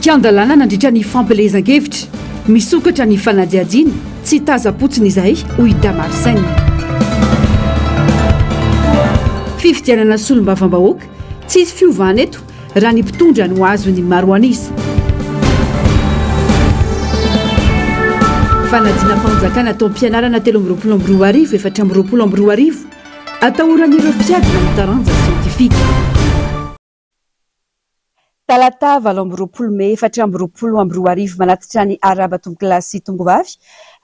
Fandikan-dalàna nandritra ny fampielezan-kevitra. Misokatra ny fanadihadiana, tsy tazam-potsiny izahay, hoy i Damarsen. Fifidianana solombavambahoaka, tsy hisy fiovana eto raha ny mpitondra no azon'ny maro an'isa. Fanadinam-panjakana taom-pianarana 2023 2024, atahoran'ireo mpiadina ny taranja siantifika. Talata 28 mey 2024 manatitra ny arahaba tompokolahy sy tompovavy.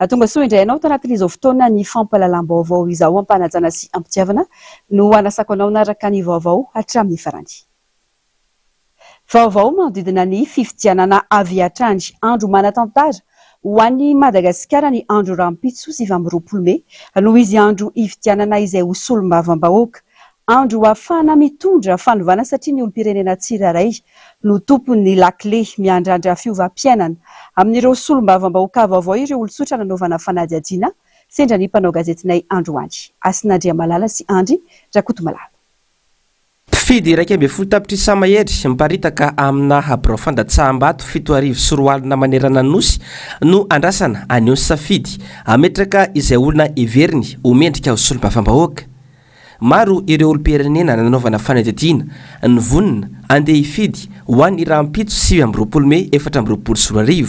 Tonga soa indray ianao tanatin'izao fotoana ny fampahalalam-baovao izao am-panajana sy am-pitiavana no hanasako anao hanaraka ny vaovao hatramin'ny farany. Vaovao manodidina ny fifidianana avy hatrany. Andro manan-tantara ho an'i Madagasikara ny andro rahampitso 29 mey noho izy andro hifidianana izay ho solombavambahoaka. Andro ahafahana mitondra fanovana satria ny olom-pirenena tsirairay no tompon'ny lakile miandrandra fiovam-piainana. Amin'ireo solombavambahoaka vaovao ireo olon-tsotra nanaovana fanadihadiana sendra ny mpanao gazetinay androany. Hasina Andriamalala sy Andry Rakotomalala. Mpifidy 11 tapitrisa mahery miparitaka amina birao fandatsaham-bato 2007 manerana ny Nosy no andrasana haneho ny safidy hametraka izay olona heveriny ho mendrika ho solombavambahoaka. Maro ireo olom-pirenena nanaovana fanadihadiana nivonona handeha hifidy ho an'ny rahampitso 29 mey 2024.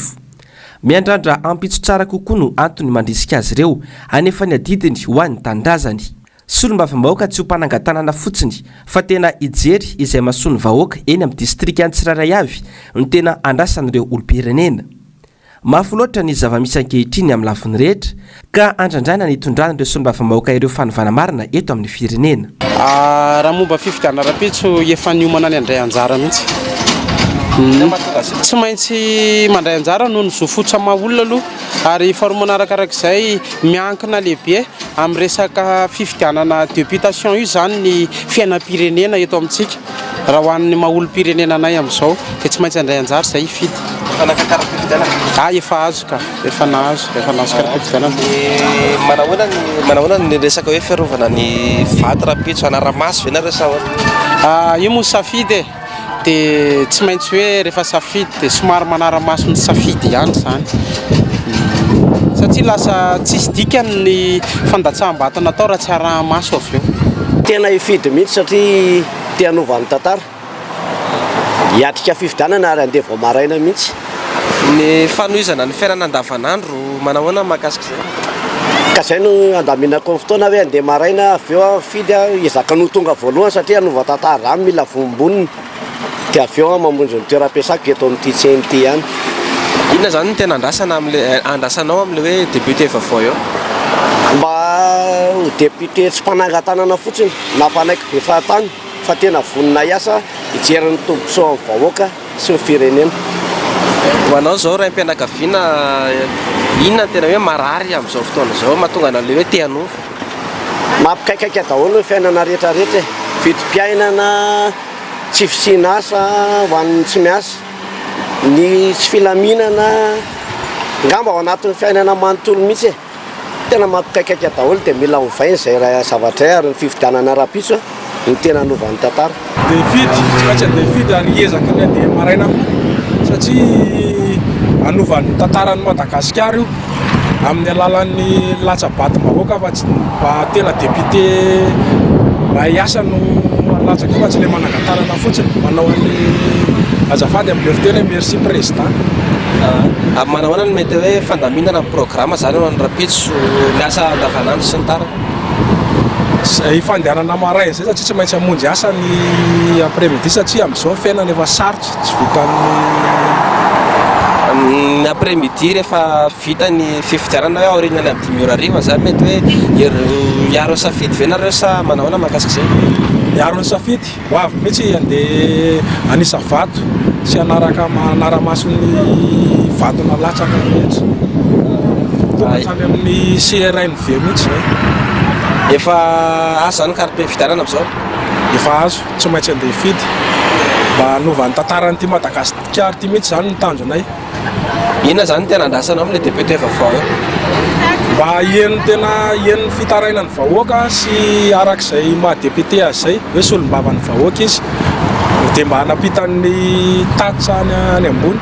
Miandrandra ampitso tsara kokoa no antony mandrisika azy ireo hanefa ny adidiny ho an'ny tanindrazany. Solombavambahoaka tsy ho mpanangan-tanana fotsiny fa tena hijery izay mahasoa ny vahoaka eny amin'ny distrikany tsirairay avy no tena andrasan'ireo olom-pirenena. Mafy loatra ny zava-misy ankehitriny amin'ny lafiny rehetra ka andrandraina ny hitondran'ireo solombavambahoaka ireo fanovana marina eto amin'ny firenena. Raha momba fifidianana rahampitso efa niomana ny handray anjara mihitsy. Tsy maintsy mandray anjara noho ny zo fototra maha olona aloha ary faharoa manarakarak'izay miankina lehibe amin'ny resaka fifidianana deputation io izany ny fiainam-pirenena eto amintsika. Raha ho an'ny maha olom-pirenena anay amin'izao dia tsy maintsy handray anjara izay hifidy. Efa naka kara-pifidianana? Ah, efa azo ka, efa nahazo, efa nahazo kara-pifidianana. Dia manahoana ny manahoana ny resaka hoe fiarovana ny vato rahampitso, hanara-maso ve nareo sa ahoana? Ah, io moa safidy e, dia tsy maintsy hoe rehefa safidy dia somary manara-maso ny safidy ihany izany. Satria lasa tsisy dikany ny fandatsaham-bato natao raha tsy araha-maso avy eo. Tena hifidy mihitsy satria te hanova ny tantara. Hiatrika fifidianana ary handeha vao maraina mihitsy. Ny fanohizana ny fiainana andavanandro, manahoana ny mahakasika izay? Ka izay no andaminako ny fotoana hoe handeha maraina avy eo aho hifidy aho, hiezaka ny ho tonga voalohany satria hanova tantara izany mila vonombonona. Dia avy eo aho mamonjy ny toeram-piasako eto amin'ity tsena ity ihany. Inona izany no tena andrasana amin'ilay, andrasanao amin'ilay hoe député vaovao eo? Mba ho député tsy mpanangan-tanana fotsiny na mpanaiky be fahatany fa tena vonona hiasa hijery ny tombontsoan'ny vahoaka sy ny firenena. Ho anao izao raim-pianakaviana, inona no tena hoe marary amin'izao fotoana izao mahatonga anao ilay hoe te hanova? Mampikaikaika daholo ny fiainana rehetra rehetra e! Vidim-piainana, tsy fisian'asa ho an'ny tsy miasa, ny tsy filaminana, angamba ao anatin'ny fiainana manontolo mihitsy e! Tena mampikaikaika daholo dia mila ovaina izay raha zavatra izay ary ny fifidianana rahampitso no tena hanova ny tantara. Andeha hifidy, tsy maintsy andeha hifidy ary hiezaka ny handeha maraina koa satria hanova ny tantaran'i Madagasikara io amin'ny alalan'ny latsa-batom-bahoaka fa tsy mba tena député mahay asa no alatsaka eo fa tsy ilay manangan-tanana fotsiny manao an'ilay azafady amin'ilay fiteny hoe merci président. Ary manahoana no mety hoe fandaminana ny programa zany ho an'ny rahampitso, ny asa andavanandro sy ny tariny? Izay fandehanana maraina izay satria tsy maintsy hamonjy asa ny après midi satria amin'izao ny fiainana efa sarotra tsy vitan'ny. Ny après midi rehefa vita ny fifidianana hoe aorian'ny amin'ny dimy ora hariva zany mety hoe hiaro ny safidy ve nareo sa manahoana mahakasika izay? Hiaro ny safidy. Ho avy mihitsy handeha hanisa vato sy hanaraka hanara-maso ny vato nalatsaka rehetra. Tonga hatrany amin'ny CRNV mihitsy izay. Efa azo izany ny carte-pifidianana amin'izao? Efa azo, tsy maintsy handeha hifidy. Mba hanova ny tantaran'ity Madagasikara ity mihitsy izany no tanjonay. Inona izany no tena andrasanao amin'ilay député vaovao eo? Mba hiheno tena hiheno ny fitarainan'ny vahoaka sy araka izay maha député azy izay, hoe solombavan'ny vahoaka izy, dia mba hanampita ny tatitra any any ambony.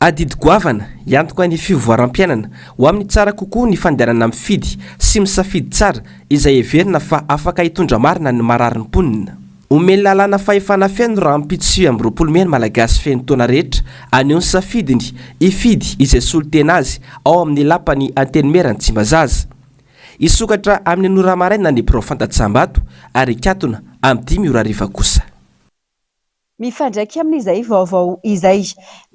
Adidy goavana hiantoka ny fivoaram-piainana ho amin'ny tsara kokoa ny fandehanana mifidy sy misafidy tsara izay heverina fa afaka hitondra marina ny marary ny mponina. Omen'ny lalàna fahefana feno rahampitso 29 mey ny Malagasy feno taona rehetra haneho ny safidiny hifidy izay solontena azy ao amin'ny lapan'ny Antenimieran'i Tsimbazaza. Hisokatra amin'ny ora maraina ny birao fandatsaham-bato ary hikatona amin'ny dimy ora hariva kosa. Mifandraika amin'izay vaovao izay,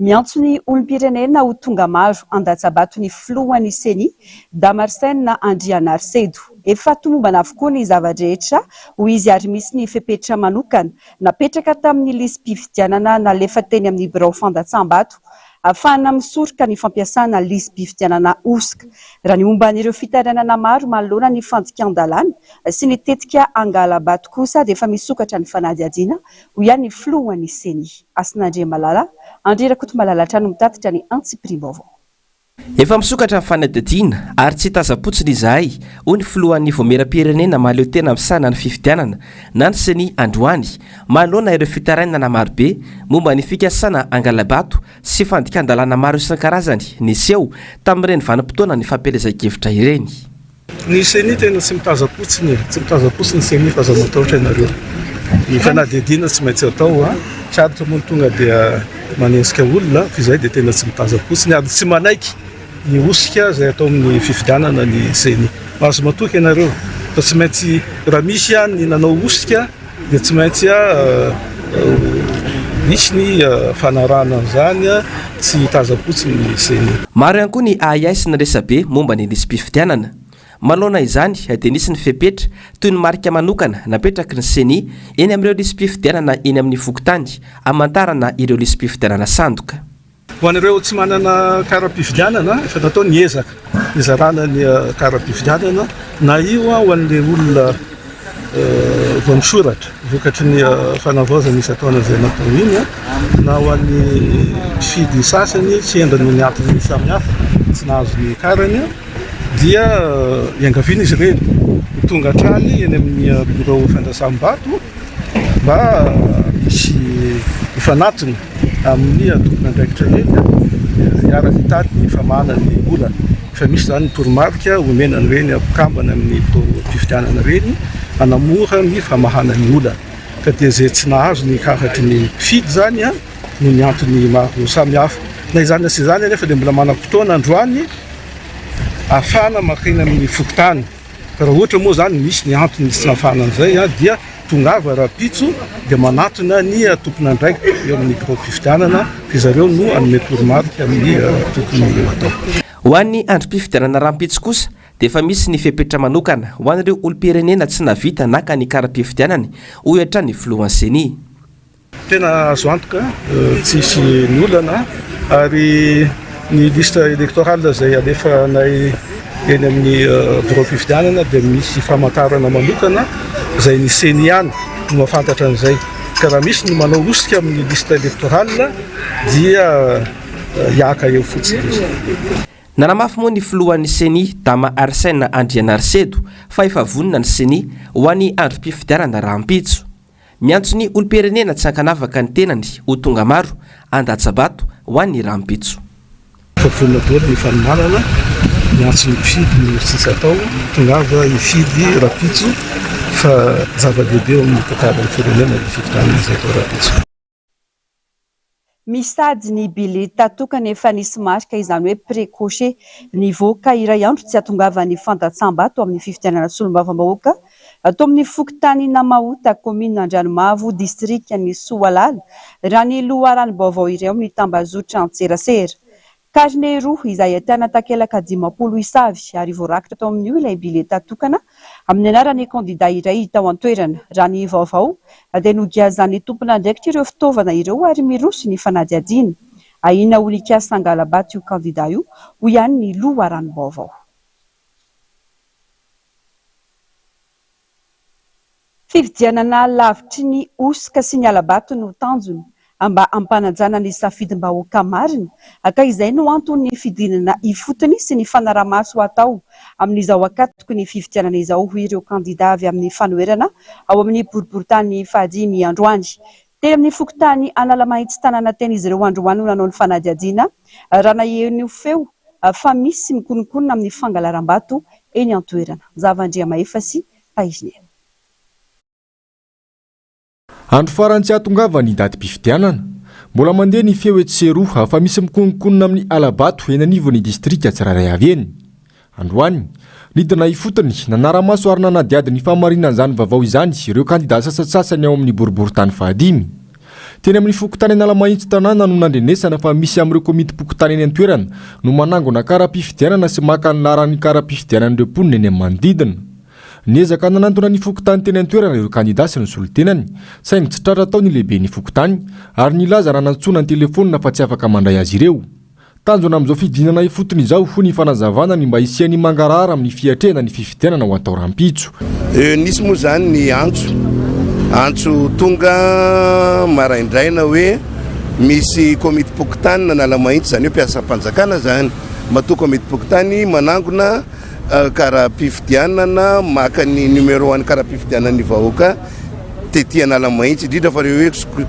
miantso ny olom-pirenena ho tonga maro handatsa-bato ny filohan'ny Ceni, Damarsène Andrianarisedo. Efa tomombana avokoa ny zava-drehetra, hoy izy ary misy ny fepetra manokana napetraka tamin'ny lisi-pifidianana nalefa teny amin'ny birao fandatsaham-bato ahafahana misoroka ny fampiasana lisi-pifidianana hosoka. Raha ny momba an'ireo fitarainana maro manoloana ny fandikan-dalàna sy ny tetika hangala-bato kosa dia efa misokatra ny fanadihadiana, hoy ihany ny filohan'ny Ceni, Hasina Andriamalala Andry Rakotomalala hatrany mitatitra ny antsipiriam-baovao. Efa misokatra ny fanadihadiana ary tsy hitazam-potsiny izahay, hoy ny filohan'ny Vaomieram-pirenena mahaleo tena misahana ny fifidianana na ny Ceni androany, manoloana ireo fitarainana marobe momba ny fikasana hangala-bato sy fandikan-dalàna maro isan-karazany niseho tamin'ireny vanim-potoanan'ny fampielezan-kevitra ireny. Ny ceni tena tsy mitazam-potsiny e, tsy mitazam-potsiny ny ceni fa aza matahotra ianareo. Ny fanadihadiana tsy maintsy atao a, sarotra moa ny tonga dia manenjika olona fa izay dia tena tsy mitazam-potsiny ary tsy manaiky ny hosika izay atao amin'ny fifidianana ny ceni. Mahazo matoky ianareo fa tsy maintsy raha misy ihany ny nanao hosika dia tsy maintsy hisy ny fanarahana an'izany, tsy hitazam-potsiny ny ceni. Maro ihany koa ny ahiahy sy ny resabe momba ny lisi-pifidianana. Manoloana izany dia nisy ny fepetra, toy ny marika manokana napetraky ny ceni eny amin'ireo lisi-pifidianana eny amin'ny fokontany hamantarana ireo lisi-pifidianana sandoka. Ho an'ireo tsy manana kara-pifidianana, efa natao ny ezaka nizarana ny kara-pifidianana, na io ho an'ilay olona vao nisoratra vokatry ny fanavaozana isan-taona izay natao iny, na ho an'ny mpifidy sasany sendra noho ny antony samihafa tsy nahazo ny karany, dia iangaviana izy ireny ho tonga hatrany eny amin'ny birao fandraisam-bato mba hisy hifanatona amin'ny tompon'andraikitra eny hiaraka hitady ny famahana ny olana. Efa misy izany ny toromarika omena an'ireny mpikambana amin'ny biraom-pifidianana ireny hanamora ny famahana ny olana. Ka dia izay tsy nahazo ny karatry ny mpifidy izany noho ny antony maro samihafa. Na izany na tsy izany anefa dia mbola manam-potoana androany ahafahana mankeny amin'ny fokontany. Raha ohatra moa izany misy ny antony tsy nahafahana an'izay dia tongava rahampitso dia manatona ny tompon'andraikitra eo amin'ny biraom-pifidianana fa zareo no hanome toromarika amin'ny tokony ho atao. Ho an'ny androm-pifidianana rahampitso kosa dia efa misy ny fepetra manokana ho an'ireo olom-pirenena tsy nahavita naka ny kara-pifidianany, hoy hatrany ny filohan'ny Ceni. Tena azo antoka tsy hisy ny olana ary ny liste électorale izay alefanay eny amin'ny biraom-pifidianana dia misy famantarana manokana izay ny ceni ihany no mahafantatra an'izay ka raha misy ny manao hosika amin'ny liste électorale dia hiaka eo fotsiny izy. Nanamafy moa ny filohan'ny ceni Dama Arsène Andrianarisedo fa efa vonona ny ceni ho an'ny androm-pifidianana rahampitso. Miantso ny olom-pirenena tsy ankanavaka ny tenany ho tonga maro handatsa-bato ho an'ny rahampitso. Efa vonona daholo ny fanomanana, miantso ny mpifidy ny sisa atao, tongava hifidy rahampitso fa zava-dehibe eo amin'ny tantaran'ny firenena ny fifidianana izay atao rahampitso. Misy sady ny bileta tokana efa nisy marika izany hoe pré-coché nivoaka iray andro tsy hatongavan'ny fandatsaham-bato amin'ny fifidianana solombavambahoaka ato amin'ny fokontany Namahota, kaominina Andranomavo, distrikan'i Soalala, raha ny loharanom-baovao iray ao amin'ny tambazotra antserasera. Carnet roa izay ahitana takelaka 50 isa avy ary voarakitra tao amin'io ilay bileta tokana amin'ny anaran'ny kandida iray tao an-toerana. Raha ny vaovao dia nogiazan'ny tompon'andraikitra ireo fitaovana ireo ary miroso ny fanadihadiana. Ahiana ho nikasa hangala-bato io kandida io, hoy ihany ny loharanom-baovao. Fifidianana lavitry ny hosoka sy ny hala-bato no tanjona mba hampanajana ny safidim-bahoaka marina ka izay no anton'ny fidinana ifotony sy ny fanaraha-maso hatao amin'izao ankatoky ny fifidianana izao, hoy ireo kandida avy amin'ny fanoherana ao amin'ny boriborintany fahadimy androany. Teny amin'ny fokontany Analamahitsy tanàna teny izy ireo androany no nanao ny fanadihadiana raha naheno feo fa misy mikononkonona amin'ny fangalaram-bato eny an-toerana. Zava Andriamahefa sy Tahirinena. Andro farany tsy hahatongavan'ny datim-pifidianana. Mbola mandeha ny feo etsy sy eroa fa misy mikononkonona amin'ny hala-bato eny anivon'ny distrika tsirairay avy eny. Androany, nidina ifotony, nanara-maso ary nanadihady ny fahamarinan'izany vaovao izany ireo kandidà sasantsasany ao amin'ny boriborintany fahadimy. Teny amin'ny fokontany Analamahitsy tanàna no nandrenesana fa misy amin'ireo komitim-pokontany eny an-toerana no manangona kara-pifidianana sy maka ny laharan'ny kara-pifidianan'ireo mponina eny amin'ny manodidina. Niezaka nanantona ny fokontany teny an-toerana ireo kandidà sy ny solontenany, saingy tsy tratra tao ny lehiben'ny fokontany ary nilaza raha nantsoina an-telefaonina fa tsy afaka mandray azy ireo. Tanjona amin'izao fidinana ifotony izao, hoy ny fanazavana, ny mba hisian'ny mangarahara amin'ny fiatrehana ny fifidianana ho atao rahampitso. Nisy moa izany ny antso, antso tonga maraindraina hoe misy komitim-pokontany nanala-mahitsy, izany hoe mpiasam-panjakana izany, matoa komitim-pokontany manangona kara-pifidianana, maka ny numéro an'ny kara-pifidianan'ny vahoaka tety Analamahitsy, indrindra fa ireo hoe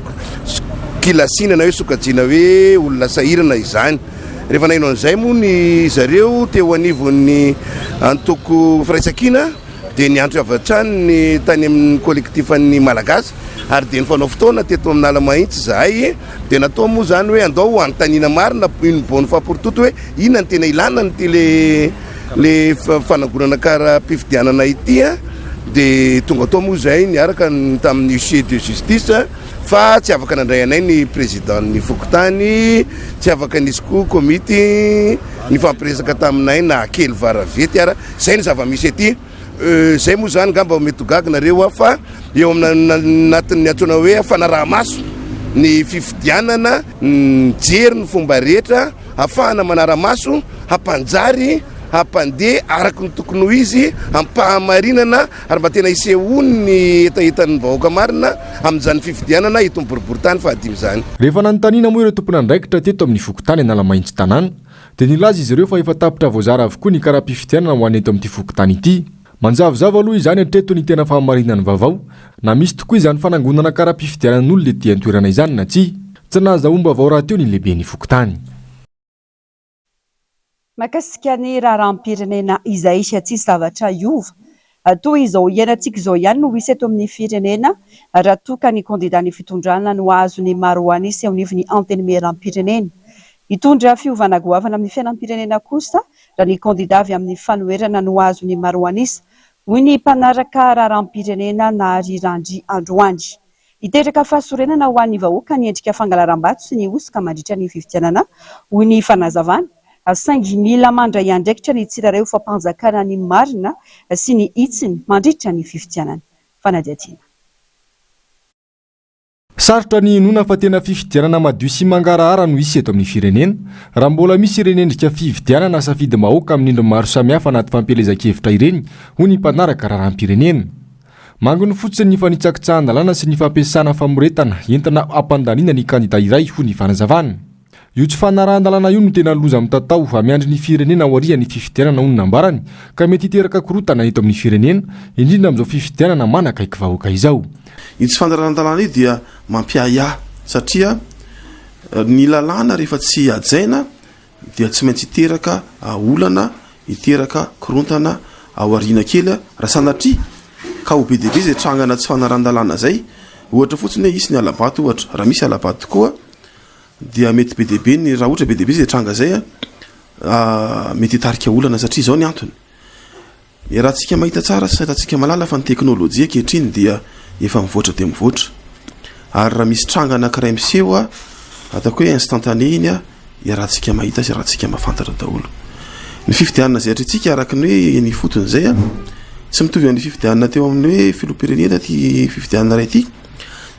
kilasina na hoe sokajiana hoe olona sahirana izany. Rehefa naheno an'izay moa ny zareo teo anivon'ny antoko Firaisankina dia niantso avy hatrany ny tany amin'ny kolektifan'ny Malagasy ary dia nifanao fotoana teto Analamahitsy izahay dia natao moa izany hoe andao hanontaniana marina une bonne fois pour toutes hoe inona ny tena ilana an'ity le le fanangonana kara-pifidianana ity a, dia tonga tao moa izahay niaraka tamin'ny huissier de justice fa tsy afaka nandray anay ny président-n'ny fokontany, tsy afaka nisy koa komity nifampiresaka taminay na kely varavety ara, izay ny zava-misy aty. Izay moa izany ngamba mety ho gaga nareo aho fa eo anatin'ny antsoina hoe fanaraha-maso ny fifidianana, mijery ny fomba rehetra hafahana manara-maso, hampanjary, hampandeha araka ny tokony ho izy, ampahamarinana ary mba tena hisehoan'ny hetahetan'ny vahoaka marina amin'izany fifidianana eto amin'ny boriborintany fahadimy izany. Rehefa nanontaniana moa ireo tompon'andraikitra teto amin'ny fokontany Analamahitsy tanàna dia nilaza izy ireo fa efa tapitra voazara avokoa ny kara-pifidianana ho an'ny eto amin'ity fokontany ity. Manjavozavo aloha izany hatreto ny tena fahamarinan'ny vaovao, na misy tokoa izany fanangonana kara-pifidianan'olona ety an-toerana izany na tsia. Tsy nahazahoam-baovao rahateo ny lehiben'ny fokontany. Mahakasika ny raharaham-pirenena izay tsy zavatra hiova. Toy izao iainantsika izao ihany no hisy eto amin'ny firenena raha toa ka ny kandidan'ny fitondrana no hahazo ny maro an'isa eo anivon'ny Antenimierampirenena. Hitondra fiovana goavana amin'ny fiainam-pirenena kosa raha ny kandida avy amin'ny fanoherana no hahazo ny maro an'isa, hoy ny mpanaraka raharaham-pirenena Nahary Randria androany. Hiteraka fahasorenana ho an'ny vahoaka ny endrika fangalaram-bato sy ny hosoka mandritra ny fifidianana, hoy ny fanazavana, saingy mila mandray andraikitra ny tsirairay ho fampanjakana ny marina sy ny hitsiny mandritra ny fifidianana. Fanadihadiana. Sarotra ny hinoana fa tena fifidianana madio sy mangarahara no hisy eto amin'ny firenena, raha mbola misy ireny endrika fividianana safidim-bahoaka amin'ny endriny maro samihafa anaty fampielezan-kevitra ireny, hoy ny mpanaraka raharaham-pirenena. Manginy fotsiny ny fanitsakitsahan-dalàna sy ny fampiasana famoretana entina hampandaniana ny kandida iray, hoy ny fanazavana. Io tsy fanarahan-dalàna io no tena loza mitatao miandry ny firenena aorian'ny fifidianana, hoy ny nambarany, ka mety hiteraka korontana eto amin'ny firenena, indrindra amin'izao fifidianana manakaiky vahoaka izao. Io tsy fanarahan-dalàna io dia mampiahiahy satria ny lalàna rehefa tsy hajaina dia tsy maintsy hiteraka olana, hiteraka korontana ao aoriana kely raha sanatria ka ho be dia be izay trangana tsy fanarahan-dalàna izay, ohatra fotsiny hoe hisy ny hala-bato ohatra, raha misy hala-bato tokoa dia mety be dia be ny, raha ohatra be dia be izay tranga izay mety hitarika olana satria izao ny antony. Iarahantsika mahita tsara sy iarahantsika mahalala fa ny teknolojia ankehitriny dia efa mivoatra dia mivoatra. Ary raha misy tranga anankiray miseho, ataoko hoe instantané iny, iarahantsika mahita sy iarahantsika mahafantatra daholo. Ny fifidianana izay atrehintsika araka ny hoe eny ifotony izay, tsy mitovy amin'ny fifidianana teo amin'ny hoe filoham-pirenena ity fifidianana iray ity,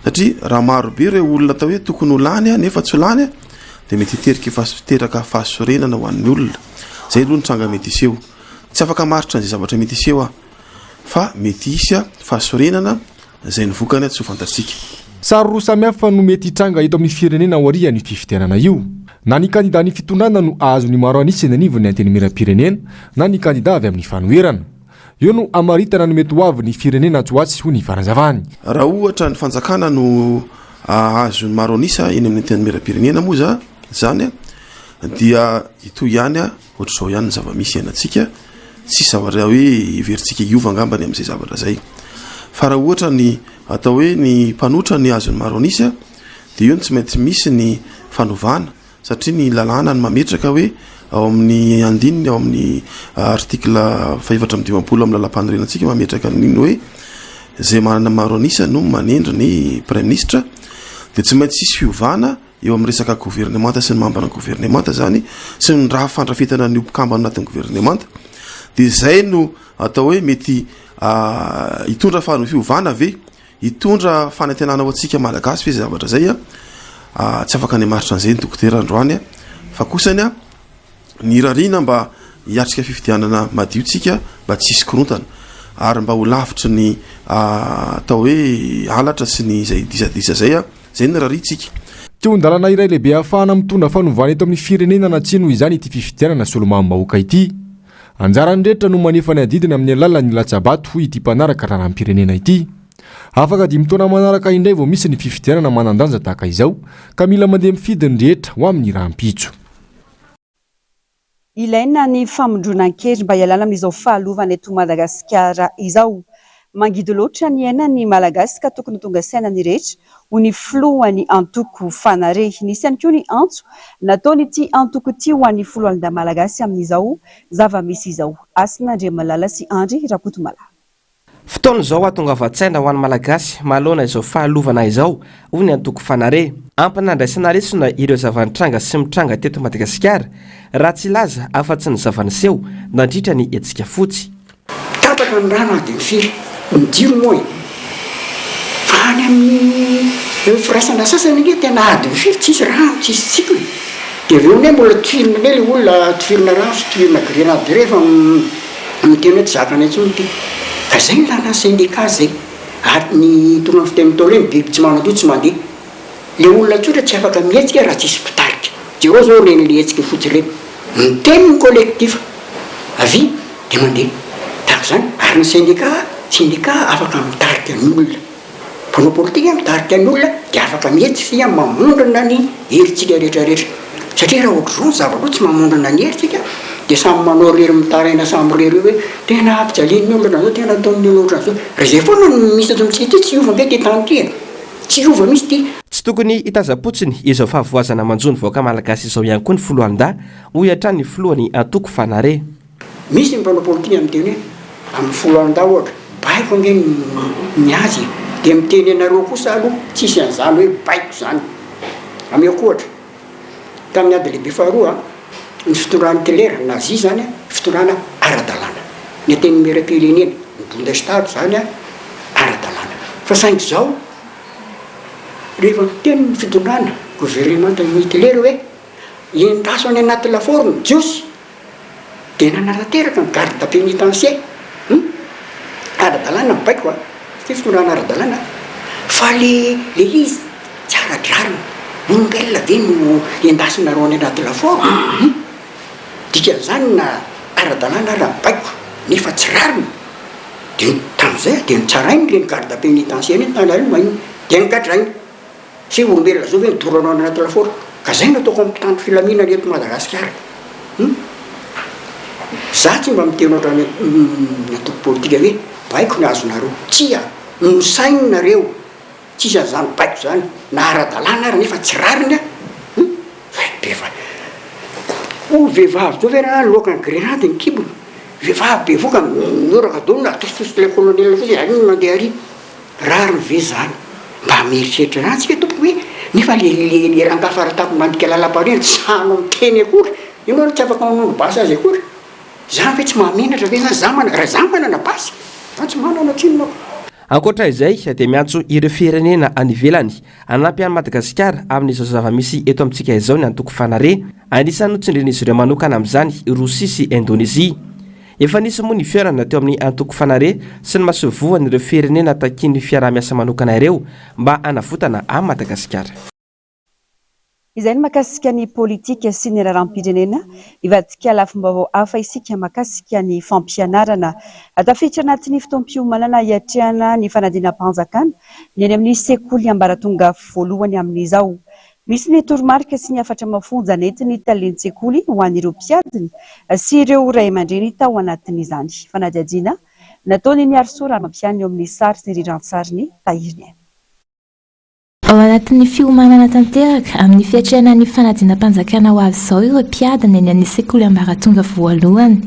satria raha maro be ireo olona atao hoe tokony ho lany nefa tsy ho lany dia mety hiteraka fahasorenana ho an'ny olona. Izay aloha ny tranga mety hiseho. Tsy afaka hamaritra an'izay zavatra mety hiseho aho, fa mety hisy fahasorenana izay ny vokany tsy ho fantatsika. Sary roa samihafa no mety hitranga eto amin'ny firenena aorian'io fifidianana io. Na ny kandidan'ny fitondrana no hahazo ny maro an'isa eny anivon'ny Antenimierampirenena na ny kandida avy amin'ny fanoherana. Eo no hamaritana ny mety ho avin'ny firenena atsy ho atsy, hoy ny fanazavany. Raha ohatra ny fanjakana no. ahazo ny maro an'isa eny amin'ny Antenimierampirenena moa za zany dia hitohy ihany ohatr'izao ihany ny zava-misy iainantsika, tsisy zavatra hoe heverintsika hiova angamba ny amin'izay zavatra izay. Fa raha ohatra ny atao hoe ny mpanotra ny azon'ny maro an'isa dia io no tsy maintsy misy ny fanovana satria ny lalàna no mametraka hoe ao amin'ny andininy ao amin'ny article fahefatra amby dimampolo amin'ny lalàmpanorenantsika mametraka an'iny hoe izay manana maro an'isa no manendry ny praiminisitra dia tsy maintsy hisy fiovana eo amin'ny resaka governemanta sy ny mambran'ny governemanta zany sy ny raha fandrafetana ny mpikambana anatin'ny governemanta dia izay no atao hoe mety ah, hitondra fiovana ve Hitondra fanantenana ho antsika Malagasy ve izay zavatra izay a? Tsy afaka ny hamaritra an'izay ny dokotera androany a. Fa kosany a, ny irariana mba hiatrika fifidianana madio tsika mba tsy hisy korontana ary mba ho lavitry ny atao hoe halatra sy ny izay disadisa izay a. Izay no irariantsika. Kihon-dalana iray lehibe ahafahana mitondra fanovana eto amin'ny firenena na tsia noho izany ity fifidianana solombavambahoaka ity. Anjaran'ny rehetra no manefa ny adidiny amin'ny alalan'ny latsa-bato, hoy ity mpanaraka raharaham-pirenena ity. Afaka dimy taona manaraka indray vao misy ny fifidianana manan-danja tahaka izao, ka mila mandeha mifidy ny rehetra ho amin'ny rahampitso. Ilaina ny famondronan-kery mba hialana amin'izao fahalovana eto Madagasikara izao. Mangidy loatra ny iainan'ny Malagasy ka tokony ho tonga saina ny rehetra, hoy ny filohan'ny antoko Fanare. Nisy ihany koa ny antso nataon'ity antoko ity ho an'ny foloalindahy malagasy amin'izao zava-misy izao. Hasina Andriamalala sy Andry Rakotomalala. Fotoana izao hahatongavan-tsaina ho an'ny Malagasy manoloana izao fahalovana izao, hoy ny antoko Fanare. Ampy nandraisana lesona ireo zava-nitranga sy mitranga teto Madagasikara, raha tsy hilaza afa-tsy ny zava-niseho nandritra ny hetsika fotsy. Tapaka ny rano adiny firy? Ny jiro moa e! Fa any amin'ny firaisana sasany ange tena adiny firy tsisy rano, tsisy jiro e! Dia avy eo anie mbola tifirina indray ilay olona, tifirina rano sy tifirina grenade rehefa miteny hoe tsy zakanay intsony ity. Fa izay ny lalàn'ny syndicat izay. Ary ny tonga ny fitenin'ny Ntaolo hoe ny biby tsy manan-doha tsy mandeha. Le olona tsotra tsy afaka mihetsika raha tsisy mpitarika. Jereo zao ireny le hetsika fotsy ireny. Miteny ny collectif. Avia dia mandeha. Tahaka izany. Ary ny syndicat, syndicat afaka mitarika ny olona. Mpanao politika mitarika ny olona dia afaka mihetsika isika mamondrona ny herintsika rehetra rehetra. Satria raha ohatr'izao ny zavatra tsy mamondrona ny herintsika dia samy manao irery mitaraina samy irery eo hoe tena ampijalian'ny olona ohatran'izao, tena ataon'ny olona ohatran'izao. Raha izay foana no misy eto amintsika ity tsy hiova ange ity tany ity e. Tsy hiova mihitsy ity. Tsy tokony hitazam-potsiny izao fahavoazana manjo ny vahoaka malagasy izao ihany koa ny foloalindahy, hoy hatrany ny filohan'ny antoko Fanare. Misy ny mpanao politika miteny hoe amin'ny foloalindahy ohatra, baiko ange ny azy e! Dia miteny anareo kosa aloha tsisy an'izany hoe baiko izany. Ameko ohatra, tamin'ny ady lehibe faharoa, ny fitondran'i Hitler, Nazi izany, fitondrana ara-dalàna. Ny Antenimierampirenena, ny Bundestag izany ara-dalàna. Fa saingy izao, rehefa miteny ny fitondrana, governemantan'i Hitler hoe, endaso any anaty lafaoro ny Jiosy, dia nanatanteraka ny garde pénitentiaire, hum, ara-dalàna ny baiko a, satria fitondrana ara-dalàna, fa le le izy tsy ara-drariny, olombelona ve no endasinareo any anaty lafaoro, hum, dikan'izany na ara-dalàna ara ny baiko nefa tsy rariny, dia tamin'izay dia notsarainy ireny garde pénitentiaire ireny tany Allemagne, dia nogadrainy. Tsy olombelona zao ve ny doranao any anaty lafaoro? Ka zay no ataoko amin'ny mpitandro filaminana eto Madagasikara. Hum. Za tsy mba miteny ohatran'ny ny antoko politika hoe baiko ny azonareo. Tsia, misaina nareo. Tsisy an'izany baiko zany na ara-dalàna ary nefa tsy rariny a. Hum. Fa be O vehivavy zao ve raha loakan'ny grenady ny kibony? Vehivavy bevoka mihoraka daholo na atositositr'ilay colonel fotsiny ary iny mandeha ary. Rariny ve zany? Mba mieritreritra ihany tsika tompoko hoe nefa le le le rangahy faratapony mandika lalam-panorenana tsy sahanao miteny akory, ianao aloha tsy afaka manondro basy azy akory, zany ve tsy mahamenatra ve zany, za mana raha za manana basy, za tsy manana tsinona ko. Ankoatra izay dia miantso ireo firenena any ivelany hanampy an'i Madagasikara amin'izao zava-misy eto amintsika izao ny antoko Fanare. Anisan'ny notsindrin'izy ireo manokana amin'izany i Rosia sy Indonezia. Efa nisy moa ny fihaonana teo amin'ny antoko Fanare sy ny masoivohon'ireo firenena takian'ny fiaraha-miasa manokana ireo mba hanavotana an'i Madagasikara. Izay ny mahakasika ny politika sy ny raharaham-pirenena. Hivadika lafim-baovao hafa isika mahakasika ny fampianarana. Tafiditra anatin'ny fotoam-piomanana hiatrehana ny fanadinam-panjakana ny any amin'ny sekoly ambaratonga voalohany amin'izao. Misy ny toromarika sy ny hafatra mafonja nentin'ny talen-tsekoly ho an'ireo mpiadina sy ireo ray aman-dreny tao anatin'izany fanadihadiana nataon'i Niarisoa Ramampianina eo amin'ny sary sy ny rirantsarin'i Tahiriniaina. Ao anatin'ny fiomanana tanteraka amin'ny fiatrehana ny fanadinam-panjakana ho avy izao ireo mpiadina eny amin'ny sekoly ambaratonga voalohany.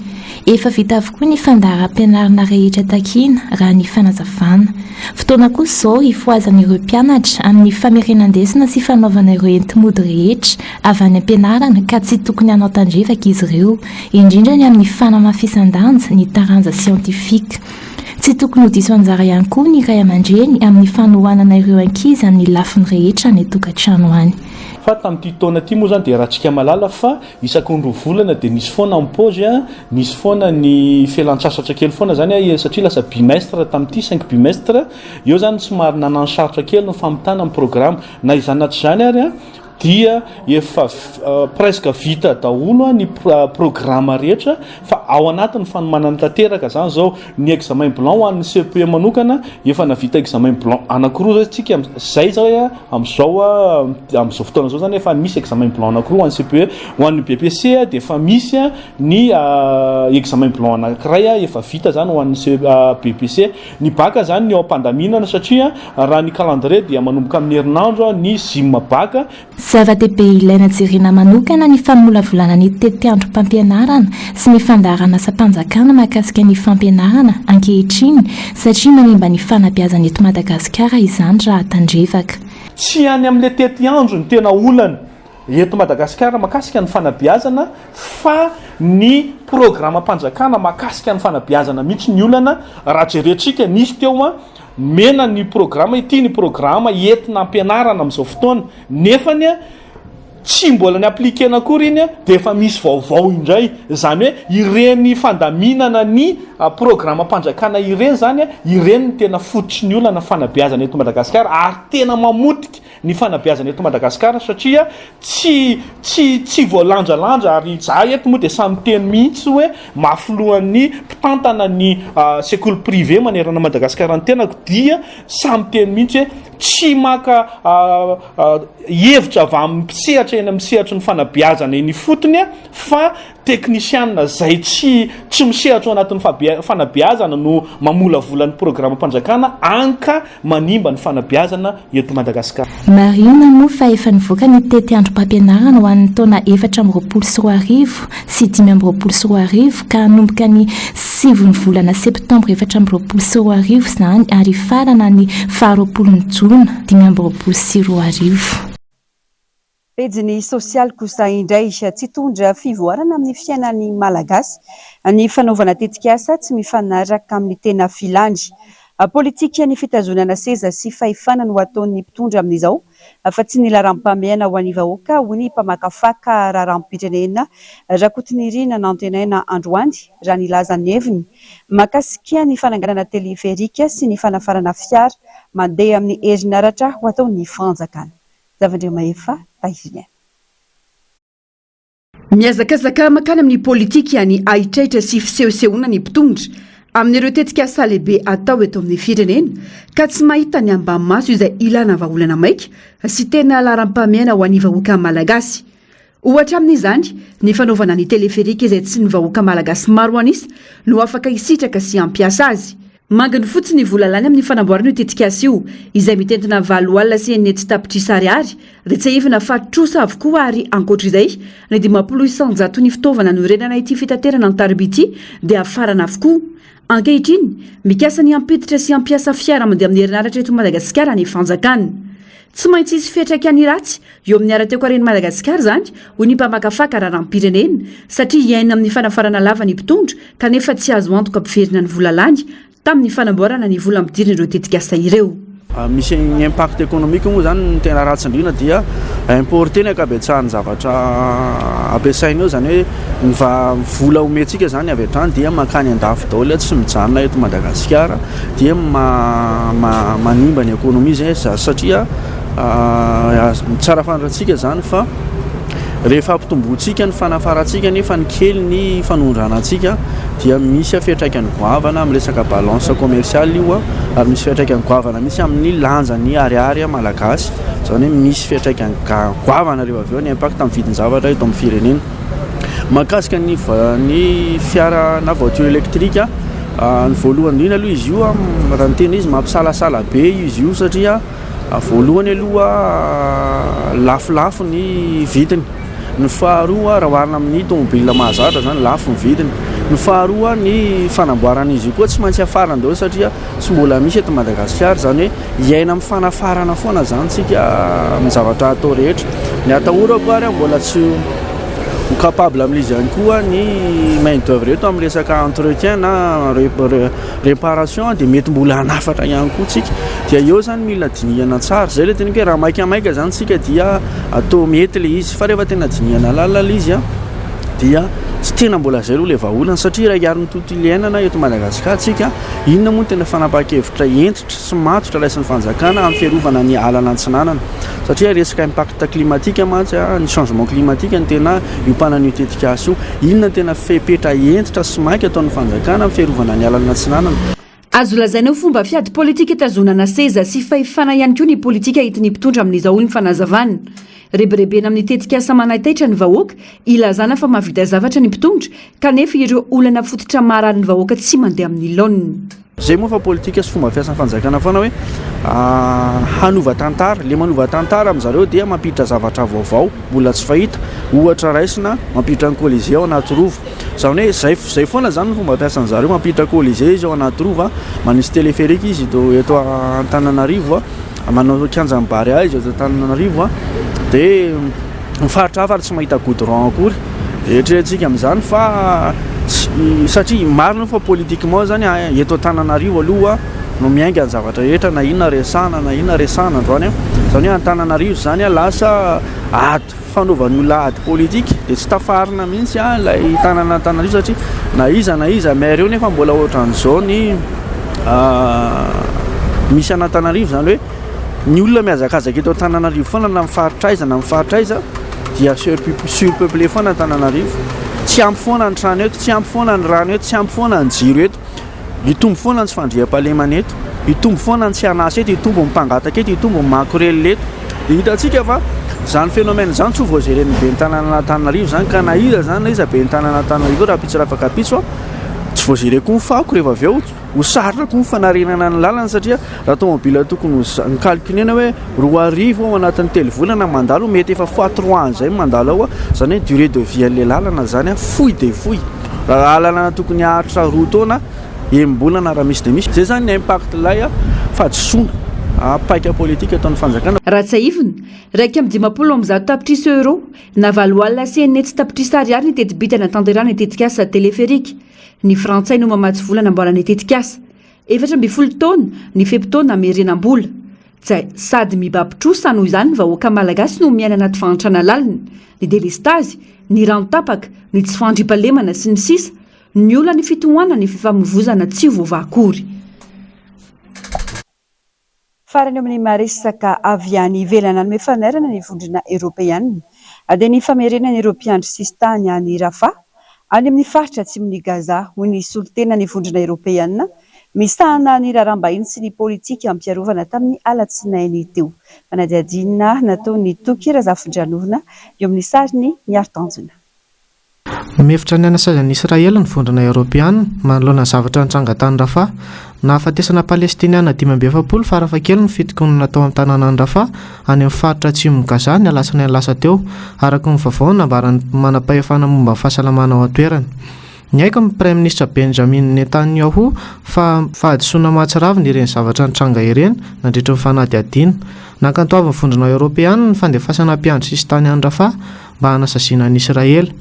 Efa vita avokoa ny fandaharam-pianarana rehetra takiana, raha ny fanazavana. Fotoana kosa izao hifohazan'ireo mpianatra amin'ny famerenan-desona sy fanaovana ireo enti-mody rehetra avy any am-pianarana ka tsy tokony hanao tandrevaka izy ireo, indrindra ny amin'ny fanamafisan-danja ny taranja siantifika. Tsy tokony ho diso anjara ihany koa ny ray aman-dreny amin'ny fanohanana ireo ankizy amin'ny lafiny rehetra any an-tokantrano any. Fa tamin'ity taona ity moa izany dia ratsika malala fa isaky ny roa volana dia nisy foana ny pause a, nisy foana ny fialan-tsasatra kely foana izany a, satria lasa bimestre tamin'ity, cinq bimestre, eo izany somary nanano sarotra kely ny famitana ny programa. Na izany na tsy izany ary a, dia efa presque vita daholo ny programa rehetra fa ao anatin'ny fanomanana tanteraka zany zao ny examen blanc ho an'ny CPE manokana efa navita examen blanc anankiroa zao tsika zay zao a am'izao a am'izao fotoana zao zany efa misy examen blanc anankiroa ho an'ny CPE ho an'ny BEPC dia efa misy ny examen blanc anankiray a efa vita zany ho an'ny BEPC Ny bac zany ny eo am-pandaminana satria raha ny calendrier dia manomboka amin'ny herinandro ny gym bac. Zava-dehibe ilaina jerena manokana ny famolavolana ny tetiandrom-pampianarana sy ny fandaharanasam-panjakana mahakasika ny fampianarana ankehitriny satria manimba ny fanabeazana eto Madagasikara izany raha tandrevaka. Tsy any amin'ilay tetiandro ny tena olana. Eto Madagasikara makasika ny fanabeazana fa ny programam-panjakana makasika ny fanabeazana mihitsy ny olana, raha jerentsika nisy teo an, nomena ny programa ity ny programa entina ampianarana amin'izao fotoana nefany an tsy mbola ny appliquer-na akory iny an dia efa misy vaovao indray, izany hoe ireny fandaminana ny programam-panjakana ireny izany an, ireny no tena fototry ny olana fanabeazana eto Madagasikara ary tena mamotika ny fanabeazana eto Madagasikara satria tsy tsy tsy voalanjalanja ary za eto moa dia samy miteny mihitsy hoe maha filohan'ny mpitantana ny sekoly privé manerana Madagasikara ny tenako dia samy miteny mihitsy hoe tsy maka hevitra avy amin'ny mpisehatra eny amin'ny sehatry ny fanabeazana eny ifotony fa teknisianina izay tsy tsy misehatra ao anatin'ny fanabeazana no mamolavola ny programam-panjakana any ka manimba ny fanabeazana eto Madagasikara. Marihina moa fa efa nivoaka ny tetiandrom-pampianarana ho an'ny taona 2024 sy 2025 ka hanomboka ny sivin'ny volana septambra 2024 izany ary hifarana ny faharoapolon'ny jona 2025. Pejiny sosialy kosa indray, tsy hitondra fivoarana amin'ny fiainan'ny Malagasy ny fanaovana tetikasa tsy mifanaraka amin'ny tena filany. Politika ny fitazonana seza sy fahefana no ataon'ny mpitondra amin'izao fa tsy ny laharam-pahamehana ho an'ny vahoaka, hoy ny mpamakafaka raharaham-pirenena Rakotonirina Nantenaina androany raha nilaza ny heviny mahakasika ny fananganana teleferika sy ny fanafarana fiara mandeha amin'ny herinaratra ho ataon'ny fanjakana. Zavandriamahefa Tahiriniaina. Mihazakazaka mankany amin'ny politika ny haitraitra sy fisehosehoana ny mpitondra amin'ireo tetikasa lehibe atao eto amin'ny firenena ka tsy mahita ny ambany maso izay ilana vahaolana maika sy tena laharam-pahamehana ho an'ny vahoaka malagasy. Ohatra amin'izany ny fanaovana ny teleferika izay tsy ny vahoaka malagasy maro an'isa no afaka hisitraka sy hampiasa azy. Manginy fotsiny ny vola lany amin'ny fanamboarana io tetikasa io, izay mitentina 680 tapitrisa ariary, dia tsiahivina fa trosa avokoa ary ankoatra izay, ny 50 isan-jaton'ny fitaovana niorenana ity fitaterana an-tariby ity dia hafarana avokoa. Ankehitriny, mikasa ny hampiditra sy hampiasa fiara mandeha amin'ny herinaratra eto Madagasikara ny fanjakana. Tsy maintsy hisy fiantraikany ratsy eo amin'ny ara-toekaren'i Madagasikara izany, hoy ny mpamakafaka raharaham-pirenena, satria hiaina amin'ny fanafarana lava ny mpitondra kanefa tsy azo antoka hampiverina ny vola lany tamin'ny fanamboarana ny vola ampidirin'ireo tetikasa ireo. Misy ny impact économique moa izany ny tena ratsy indrindra dia importer ny ankabetsahan'ny zavatra ampiasaina eo, izany hoe ny vola omentsika izany avy hatrany dia mankany andafy daholo tsy mijanona eto Madagasikara. dia manimba ny économie zay satria Tsara fantatsika izany fa rehefa ampitombointsika ny fanafarantsika nefa ny kely ny fanondranantsika dia misy fiantraikany goavana amin'ny resaka balance commerciale io ary misy fiantraikany goavana mihitsy amin'ny lanjan'ny ariary malagasy, izany hoe misy fiantraikany goavana rehefa avy eo ny impact amin'ny vidin-javatra eto amin'ny firenena. Mahakasika ny ny fiara na voiture électrique, ny voalohany indrindra aloha izy io raha ny tena izy mampisalasala be izy io satria voalohany aloha lafolafo ny vidiny, ny faharoa raha oharina amin'ny tomobile mahazatra zany lafo ny vidiny, ny faharoa ny fanamboarana izy io koa tsy maintsy hafarana daholo satria tsy mbola misy eto Madagasikara, izany hoe hiaina amin'ny fanafarana foana izany tsika amin'ny zavatra atao rehetra. Ny atahorako ary mbola tsy ho capable amin'izy ihany koa ny main d'oeuvre eto amin'ny resaka entretien na réparation dia mety mbola hanafatra ihany koa tsika. Dia eo izany mila dinihana tsara. Izay ilay teneniko hoe raha maikamaika izany tsika dia atao mety ilay izy fa rehefa tena dinihana lalina ilay izy dia tsy tena mbola izay aloha ilay vahaolana satria raha hiaro ny tontolo iainana eto Madagasikara tsika Inona moa no tena fanapahan-kevitra hentitra sy matotra raisin'ny fanjakana amin'ny fiarovana ny alan'Antsinanana? Satria resaka impact climatique mantsy, ny changement climatique no tena iompanan'io tetikasa io. Inona no tena fepetra hentitra sy maika ataon'ny fanjakana amin'ny fiarovana ny alan'Antsinanana? Azo lazaina ho fomba fiady politika itazonana seza sy fahefana ihany koa ny politika entin'ny mpitondra amin'izao, hoy ny fanazavana. Rebirebena amin'ny tetikasa manaitaitra ny vahoaka, ilazana fa mahavita zavatra ny mpitondra, kanefa ireo olana fototra maharary ny vahoaka tsy mandeha amin'ny laoniny. Zay moa fa politika sy fomba fiasan'ny fanjakana foana hoe hanova tantara, le manova tantara amin'zareo dia mampiditra zavatra vaovao mbola tsy fahita, ohatra raisina mampiditra ny colisée ao anaty rova, zany hoe zay zay foana zany ny fomba fiasan'zareo, mampiditra colisée izy ao anaty rova, manisy téléphérique izy eto eto Antananarivo, manao kianjan'ny Barea izy eto Antananarivo dia ny faritra hafa ary tsy mahita goudron akory dia eritreretintsika amin'izany fa satria marina fa politiquement zany eto Antananarivo aloha no miainga ny zavatra rehetra na inona resahana na inona resahana androany izany hoe Antananarivo zany lasa ady fanaovan'ny olona ady politika dia tsy tafarina mihitsy ilay tanàna Antananarivo satria na iza na iza maire eo nefa mbola ohatran'izao ny misy an'Antananarivo izany hoe ny olona mihazakazaka eto Antananarivo foana na amin'ny faritra aiza na amin'ny faritra aiza dia surpeuplé foana Antananarivo tsy ampy foana ny trano eto tsy ampy foana ny rano eto tsy ampy foana ny jiro eto Hitombo foana ny tsy fandriampahalemana eto, hitombo foana ny tsy an'asa eto, hitombo ny mpangataka eto, hitombo ny makorelina eto. Dia hitantsika fa izany phénomène izany tsy ho voageren'ny ben'ny tanànan'Antananarivo izany ka na iza izany na iza ben'ny tanànan'Antananarivo eo rahampitso rafakampitso an, tsy voagere koa ny fako rehefa avy eo, ho sarotra koa ny fanarenana ny lalana satria raha tomobile tokony ho ni-calculer-na hoe 2000 ao anatin'ny telo volana mandalo, mety efa fois trois an'izay ny mandalo ao, izany hoe durée de vie an'ilay lalana izany an, fohy dia fohy. Raha lalana tokony haharitra roa taona, enim-bolana raha misy dia misy. Izay izany ny impact ilay fahadisoana paika politika ataon'ny fanjakana. Raha tsiahivina, 151 tapitrisa euros na 680 tapitrisa ariary ny teti-bita nanatanterahana ny tetikasa teleferika. Ny frantsay no mamatsy vola hanamboarana ny tetikasa. 14 taona ny fe-potoana hamerenam-bola. Tsy sady mibaby trosa noho izany ny vahoaka malagasy no miaina anaty fahantrana lalina, ny delestazy, ny rano tapaka, ny tsy fandriampahalemana sy ny sisa Ny olan'ny fitohanana ny fifamoivozana tsy ho voavaha akory. Farany eo amin'ny maha-resaka avy any ivelany nanome fanairana ny Vondrona Eoropeana dia ny famerenana ireo mpiandry sisintany any Rafah any amin'ny faritra atsimon'i Gaza, hoy ny solontenan'ny Vondrona Eoropeana misahana ny raharaham-bahiny sy ny politikam-piarovana tamin'ny alatsinainy teo. Fanadihadiana nataon'i Toky Razafindranorina eo amin'ny sarin'i Miaro Tanjona. Mihevitra ny hanasazy an'i Israely ny Vondrona Eoropeana manoloana ny zavatra nitranga tany Rafah. Nahafatesana Palestiniana 45 farafahakeliny ny fitokonana tao amin'ny tanànan'i Rafah, any amin'ny faritra atsimon'i Gaza, ny alatsinainy lasa teo, araka ny vaovao nambaran'ny manam-pahefana momba ny fahasalamana ao an-toerana. Niaiky ny Praiminisitra Benjamin Netanyahu fa fahadisoana mahatsiravina ireny zavatra nitranga ireny nandritra ny fanadihadiana. Nankatoavin'ny Vondrona Eoropeana ny fandefasana mpiandry sisintany any Rafah mba hanasaziana an'i Israely.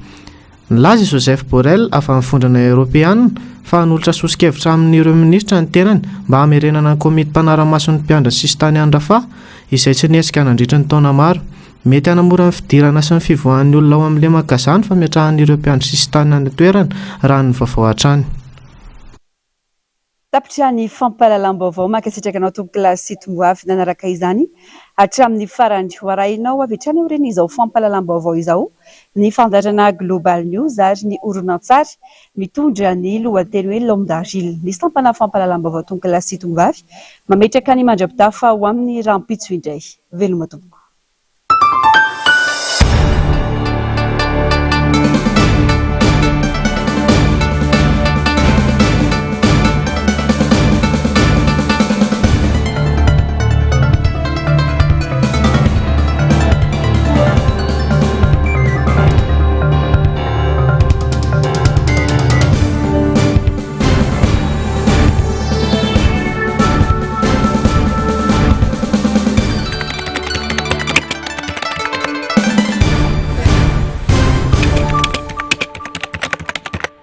Nilaza i Joseph Borrell avy amin'ny Vondrona Eoropeana fa hanolotra soso-kevitra amin'ireo minisitra ny tenany mba hamerenana ny komity mpanara-mason'ny mpiandry ny sisintany any Rafah, izay tsy nihetsika nandritra ny taona maro. Mety hanamora ny fidirana sy ny fivoahan'ny olona ao amin'ny lemaka Gaza ny fametrahana ireo mpiandry sisintany any an-toerana, raha ny vaovao hatrany. Tapitra ny fampahalalam-baovao. Mankasitraka anao tompokolahy sy tomboavy nanaraka izany hatramin'ny farany. Ho arahinao avy hatrany aorian'izao fampahalalam-baovao izao ny fandaharana Global News ary ny horonantsary mitondra ny lohateny hoe L'homme d'argile. Ny sampana fampahalalam-baovao tompokolahy sy tombovavy mametraka ny mandra-pitafa ho amin'ny rahampitso indray. Veloma tompoko.